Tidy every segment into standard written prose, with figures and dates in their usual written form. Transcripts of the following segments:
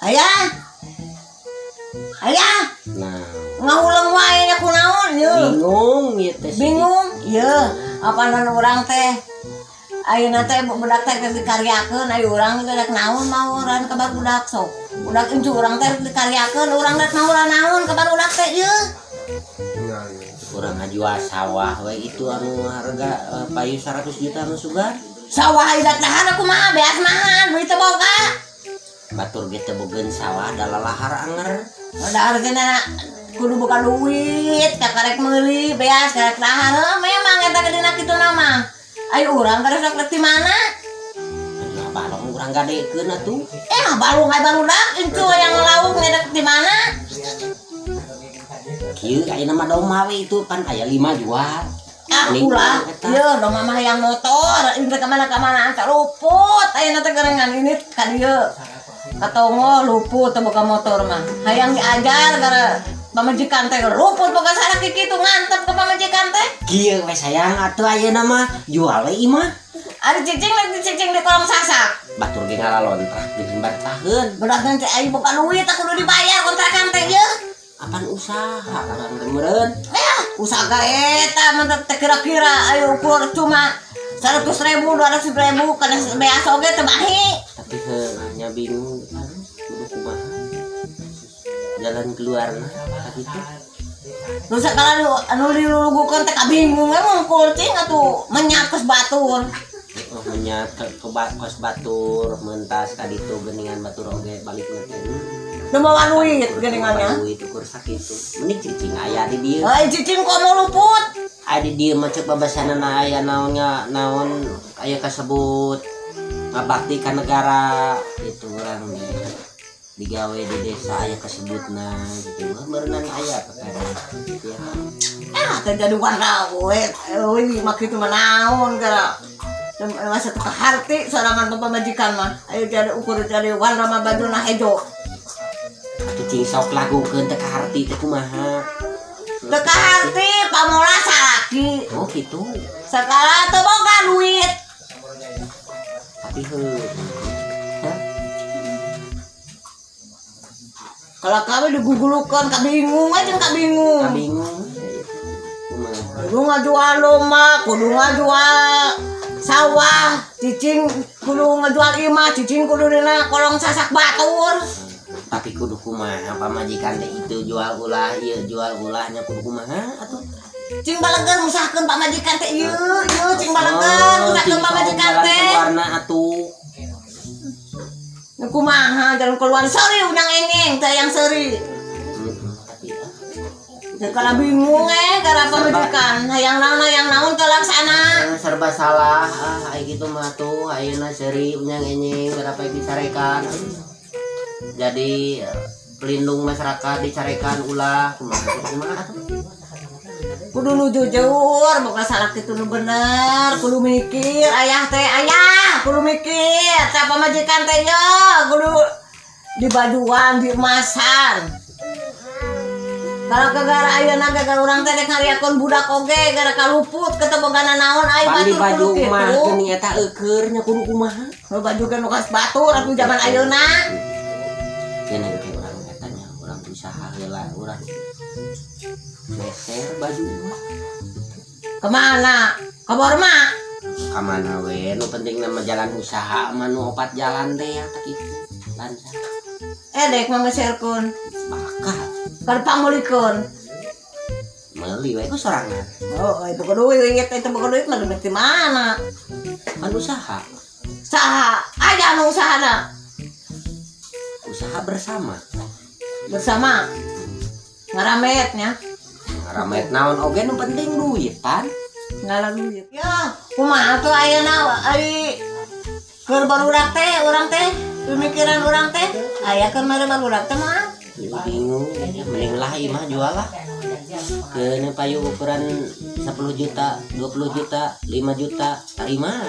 Ayah. Ayah. Nah, ngahuleng wae nya kunaon ye. Bingung ieu teh. Bingung ye. Apanan urang teh? Ayeuna teh budak teh dikaryakeun aya urang teh rek naon maoran ka barudak sok. Budak incu urang teh dikaryakeun urang rek naon naon ka barudak teh ye. Urang ngajual sawah we itu anu harga payu 100 juta anu sugan. Sawah idak dahar kumaha beas mahal duit teu boga. Batur ge teu bogeun sawah da lalahar anger. Dahar cenah kudu boga duit kakarek meuli beas karek dahar memang eta dina kitu mah. Ayo urang karek rek ti mana? Aduh balong urang gadekeun atuh. Eh balong aya barudak incu yang lauk ngedek ti mana? Kieu ayeuna mah domba we itu pan aya 5 jual. Aku lah, ieu domba mah hayang motor, ini ka mana-kamana anta luput ayeuna teh gerengan ini ka dieu. Katongo luput teu boga motor mah. Hayang diajar gara pamajikan teh luput boga saraki kitu ngantep ka pamajikan teh. Kieu we sayang atuh ayeuna mah jual we imah. Ari cicing lagi cicing di kolong sasak. Batur ge ngalalontrak di lembar taheun. Budak teh aya boga duit kudu dibayar kontrakan teh ieu. Apan usaha urang teh meureun? Usaha eta mah teh kira-kira ayo ukur cuma 100.000 200.000 kana beas oge teu bahi. Tapi heuh nya bingung kudu kumaha. Jalan keluarna kitu. Nu sakala anu dilulugukeun teh kabingung we mungkul cing atuh menyakes batur. Oh menyak ke kos batur mentas ka ditu geuningan batur oge balik teh. Nu mawa duit geuningannya. Duit ukur sakitu. Mending cicing aya di dieu. Ai cicing komo luput. Aya di dieu mah ceuk babasanana aya naonnya naon aya kasebut ngabakti ka negara gitu urang digawe di desa aya kasebutna gitu. Meureunnan aya perkara gitu ya. Ah teh jadi warna we euy mah kitu mah naon gara. Masa teu kaharti sorangan pamajikan mah. Ayo jadi ukur jadi warna mah bajuna hejo. Atuh cing sok lagukeun teu kaharti teh kumaha? Teu kaharti pamola salaki. Oh kitu. Sakala teu boga duit. Tapi heuh. Kalau kami digugulukan, kabingung aja kabingung. Kabingung. Kumaha? Kudu ngajual domba, kudu ngajual sawah, cicing kudu ngajual imah, cicing kudu dina kolong sasak batur. Tapi kudu kumaha pamajikan teh itu jual ulah ieu jual ulahnya kudu kumaha atuh. Cing balegeun musahkeun pamajikan teh ieu ieu cing balegeun musahkeun pamajikan teh. Keluarna atuh. Nu kumaha jalan keluar seuri unang engeng teh yang seuri. Tapi kalau bingung gara pamajikan hayang naon teu laksana. Serba salah ah aya kitu mah tuh ayeuna seuri unyang enyeng gara pae dicarekan. Jadi pelindung masyarakat dicarekan ulah kumaha kumaha atuh. Kudu nu jujur, boga salah kitu nu bener, kudu mikir ayah teh ayah, kudu mikir teh pamajikan teh ye, kudu dibajuan, diemasan. Kalau kegara ayeuna gagal urang teh rek ngariakeun budak oge gara kaluput ketebogana naon ai batur kudu kitu. Baju mah geuning eta eukeurnya kudu kumaha? Baju ge nu kaos batur atuh zaman ayeuna. Geuning teh urang eta nya urang usaha heula urang meser baju mah. Kemana? Ka Borma? Ka mana we nu penting nama jalan usaha mah nu opat jalan teh ya kitu lancar. Dek mah meserkeun. Bakal. Keur pangmeulikeun. Meuli we ku sorangan. Oh, ieu boga duit eta boga duit mah duit ti mana? Kan usaha. Saha? Aya nu usahana. Usaha bersama. Bersama. Ngarametnya. Ngaramet naon oge nu penting duit pan. Ngalah duit. Ya, kumaha tuh ayeuna ari keur barudak teh urang teh pemikiran urang teh aya keur mere barudak teh mah. Bingung, mending lah imah jual lah. Keuna payu ukuran 10 juta, 20 juta, 5 juta, tarima.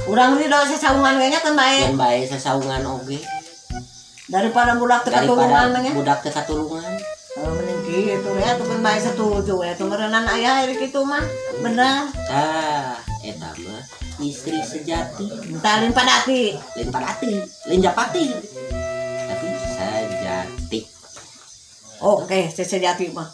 Urang ridho sasaungan we nya keun bae. Keun bae sasaungan oge. Daripada budak teu katulungan mah nya. Budak teu katulungan. Oh, mending kitu we atuh keun bae satuju we atuh meureunan aya ari kitu mah. Bener. Tah, eta mah istri sejati. Entah lain padati. Lain padati, lain japati. Tapi saya Sejati. Oke, sejati mah.